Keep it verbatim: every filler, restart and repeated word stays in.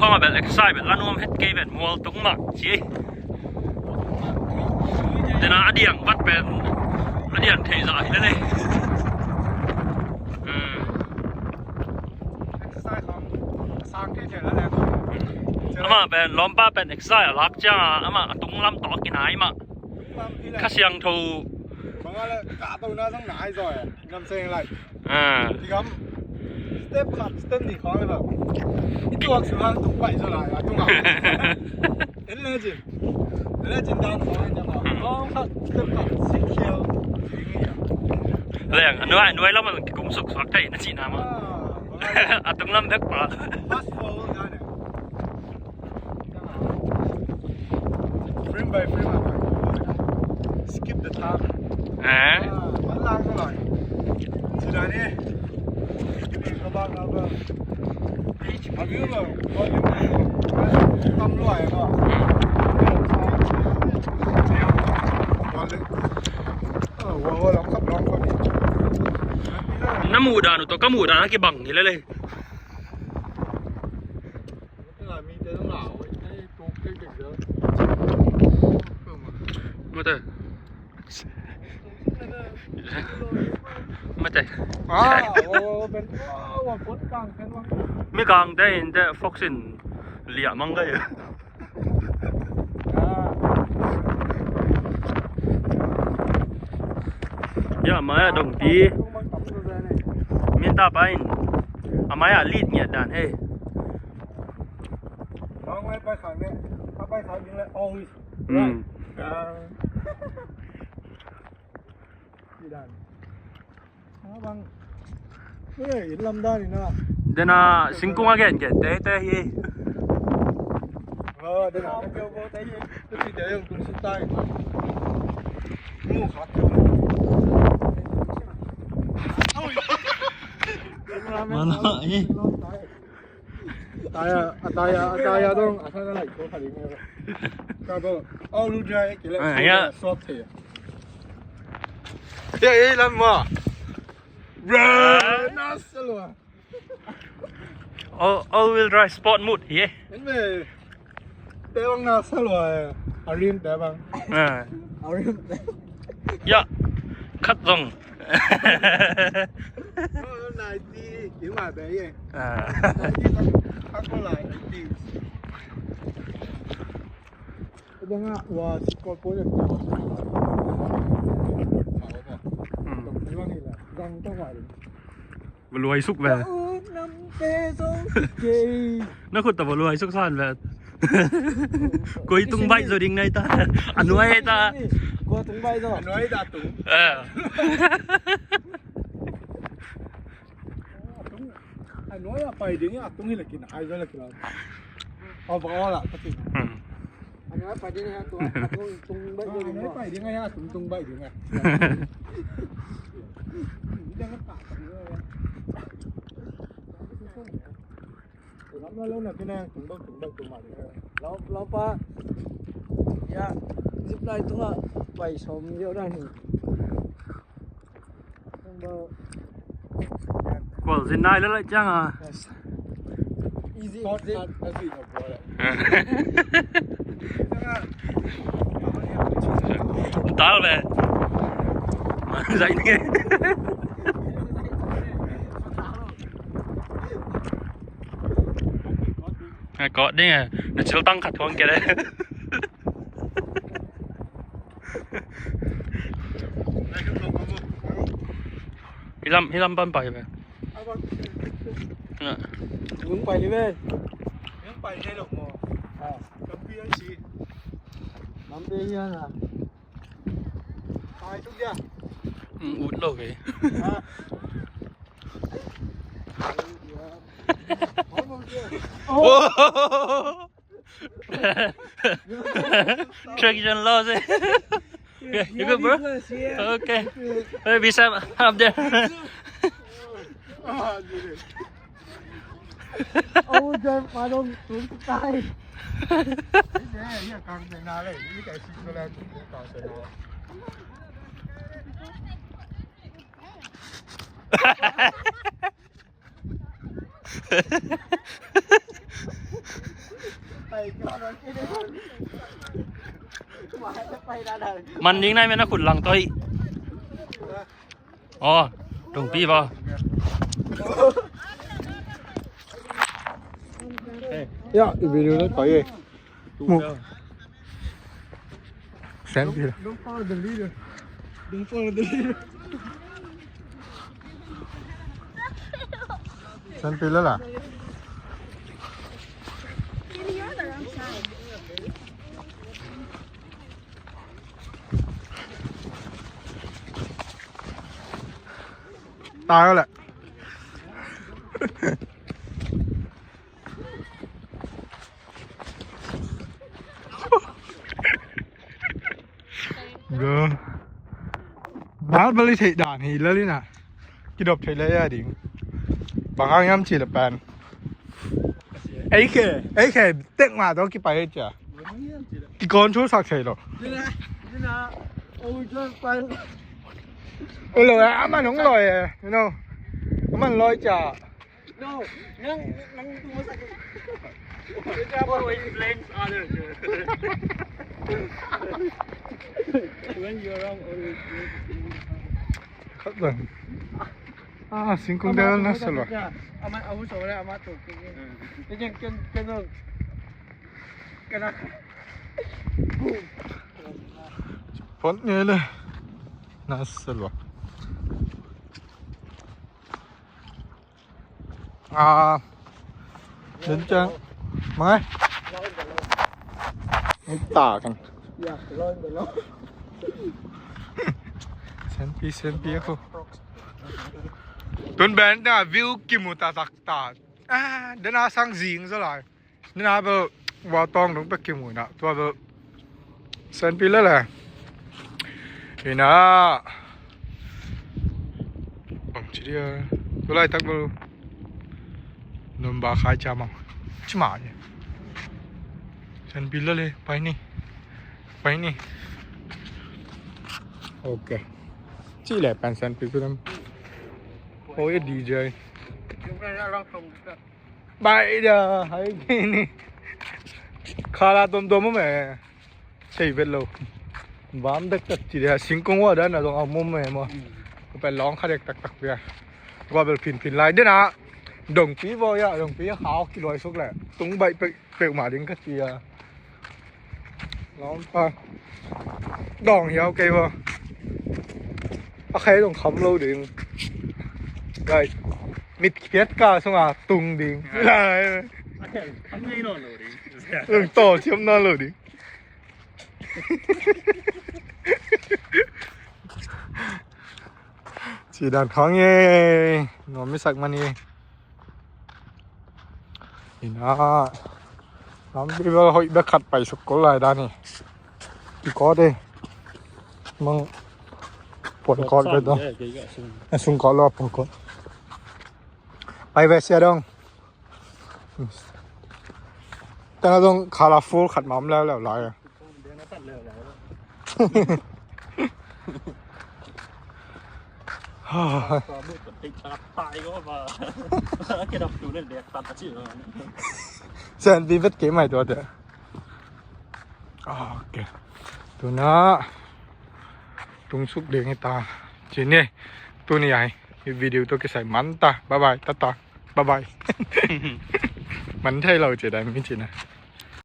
Mah bel exercise bel la nuam het kei ven, mual tung mah ci. Tena a diang vat pen a diang thei zah hi le le. Hmm. Exercise khong sang thei thei la le. Amah pen lawmpa pen exercise a lak ciang a, amah a tung lam tawh a kinai mah. Tung lam hi le. Kha Siangtho. Bang a le kah to na zang nai zaw e. Ngam seng lai. Ah. Tikam step khat, step nih khawng le bang. I tuak sung hang tung paih zaw lai a tung a. En le cin. En le cin dan khawng en jam a. Khawng khat, step khat, sik khial. Leng, a nuai, a nuai lam a kikum suk suak thei na cihna mah. Ah, a tung lam bek pa. Fast forward dan e. Frame by frame ah, skip the time. Eh? Ah, man lang ko lai. Sida ni. Ni ka ba ka ba. Abi ba. Tam luai ko. Wa wa lam kap lam kap. Na muh dan uh tawh ka muh dan a kibang hi le le. Mate. Mate. Ah, oh, ben, oh, wa pon kang ken wa. Mi kang te in te fox in lia mang kai. Ah. Ya, mai a dong pi. Min ta pa in. A mai a lit ngiat dan he. Bang mai pai khang ne. A pai khang ding le always. Hmm. Right. Ah. Ni dan. Ah, bang. Eh, in lam dan in a. Dena singkung a gen gen te te hi. Oh, dena. Te hi. Te hi te yung kun sitai. Mu khat. Mana, eh. Taya, a taya, a taya dong, a sana lai ko kali ngai. Ka bo, au lu jai, kile. Ah, ya. Sop the. Ya, eh, lam ma. Bra, na salwa. All, all wheel drive sport mode, yeah. En me. Te bang na salwa, eh. A rim te bang. Ah. A rim te. Ya. Khat zong. Ninety, kiu ma be ye. Ah. Ninety, khat ko lai, ninety. Bang a, wa, sikol po ye. Hmm. Bang ila, gang ta wa. Va luai suk ve. Na khut ta va luai suk san ve. Koi tung baih zo ding nai ta. A nuai ta. Koi tung baih zo. A nuai ta tung. Eh. A nuai a pai ding a tung hi la kin ai zo la kin. A va la ka ti. Hmm. A nuai pai ding a tung, a tung, tung baih ding. A nuai pai ding a, tung, tung baih ding a. Ding a pa. Lam la lo na kina, tung baih, tung baih, tung baih. Lo, lo pa. Ya, zip line tung a pai som yo dan hi. Kual zin nai la lai ciang a. Yes. Easy, easy. Tal ve. Ma zai ni. Ko ding a. Na cil tang khat huang ke le. Hi lam, hi lam pan pai ve. Nung pai ni ve. Nung pai ni lo mo. Ah. Lampi ang si. Lampi ang ah. Pai tu dia. Ut lo ve. Ah. Oh. Traction loss eh. Okay, you good, bro? Okay. Hey, be safe up there. Oh, Jeff, I don't think I. Man ding nai men a khut lang toi. Aw, tungpi ba. Ya, i video na toi e. Mu. Send pila. Don't follow the leader. Don't follow the leader. Send pila la. Tayo la. Go. Nal bali thei dan hi lali na. Kidop thei le ya ding. Bang hang yam chi le pan. Ei khe, ei khe, tek ma to kipai cha. Ki control sak thei lo. Hello, aman hong loi e, you know. Aman loi cha. No, nang, nang tu masak. When you're wrong, always blame. Khat lang. Ah, singkung dal na sa lo. Amat, amat sa wala, amat tu. Ken, ken, ken, ken. Ken. Boom. Pon ni le. Na sa lo. Ah, đến chăng. Mai. Hít tả kan. Senpi, senpi aku. Tun ben na view kimu ta tak ta. Ah, dan asang zing zalai. Nina bel wa tawng dong pek kimu ina tua bel senpi lele. Ina bang ci dia. Tulai tak bel numba khai ca mang cima ni. Senpi lele pai ni. Pai ni. Ok. Ci le pan senpi tu dem. Oh, ya D J. Bai da hai ni. Khala tom tom me. Sei vet lo. Bam dek tak ci dia singkung wa dan a dong a mum me mo. Ko pe long kha dek tak tak dia. Ko bel phin phin lai den a. Dong pi bo ya, dong pi ya khau ki loi suk le. Tung bai pe pe ma ding ka ci ya. Lawm pa. Dawng hiau kei bo. A khai dong kham lo ding. Lai. Mit phiat ka sunga tung ding. Lai. Dong to thiam na lo ding. Ci dan khang ye. Nuam mi sak man ye. Ina lampi bel hoih bek khat paisuk kul lai dan hi. Kikawt e. Mang puan kawt bek dong. A sung kawt lo puan kawt. Pai ve sia dong. Tana dong colorful khat ma om leuleu lai. Sen vi vet kei mai tua te. Ok. Tuna tung suk ding hi ta. Ci ni. Tuni ai. Video to kisai man ta. Bye bye. Tata. Bye bye. Man thei lo ci dai mi ci na.